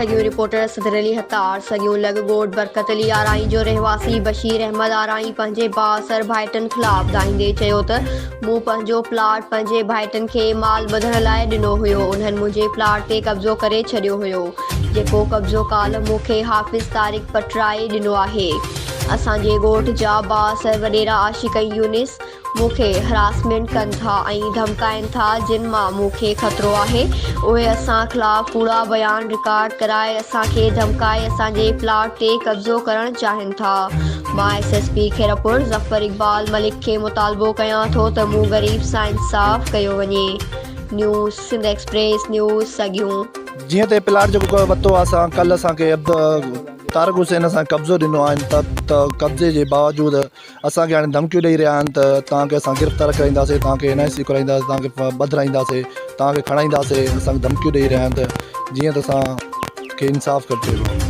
سڳيون، رپورٽر صدر علي حطار، سڳيون لڳ ڳوٺ برڪت علي آرائين جو رهواسي بشير احمد آرائين پنهنجي بااثر ڀائٽن خلاف دانهيندي چيو ته مون پنهنجو پلاٽ پنهنجي ڀائٽن کي مال ٻڌڻ لاء ڏنو هيو انهن منهنجي پلاٽ تي قبضو ڪري ڇڏيو هيو جيڪو قبضو ڪالهه مون کي حافظ طارق پٽرائي ڏنو آهي اسان جي ڳوٺ جا بااثر وڏيرا عاشق ۽ يونس مون کي هراسمينٽ ڪن ٿا ۽ ڌمڪائين ٿا جن مان مون کي خطرو آهي اهي اسان خلاف ڪوڙا بيان رڪارڊ ڪرائي اسان کي ڌمڪائي اسان جي پلاٽ تي قبضو ڪرڻ چاهين ٿا مان S S P Khairpur Zafar Iqbal Malik کي مطالبو ڪيان ٿو ته مون غريب سان انصاف ڪيو وڃي نيوز سنڌ ايڪسپريس نيوز سڳيون. جيئن ته پلاٽ جيڪو ورتو آهي اسان ڪلهه اسان کي طارق حسين اسان کي قبضو ڏنو آهي ته قبضي جي باوجود اسان کي هاڻي ڌمڪيون ڏئي رهيا آهن ته توهان کي اسان گرفتار ڪرائينداسين توهان کي اين آء سي ڪرائينداسين توهان کي ٻڌرائينداسين توهان کي کڻائينداسين اسان کي ڌمڪيون ڏئي رهيا آهن ته جيئن ته اسان کي انصاف کپي.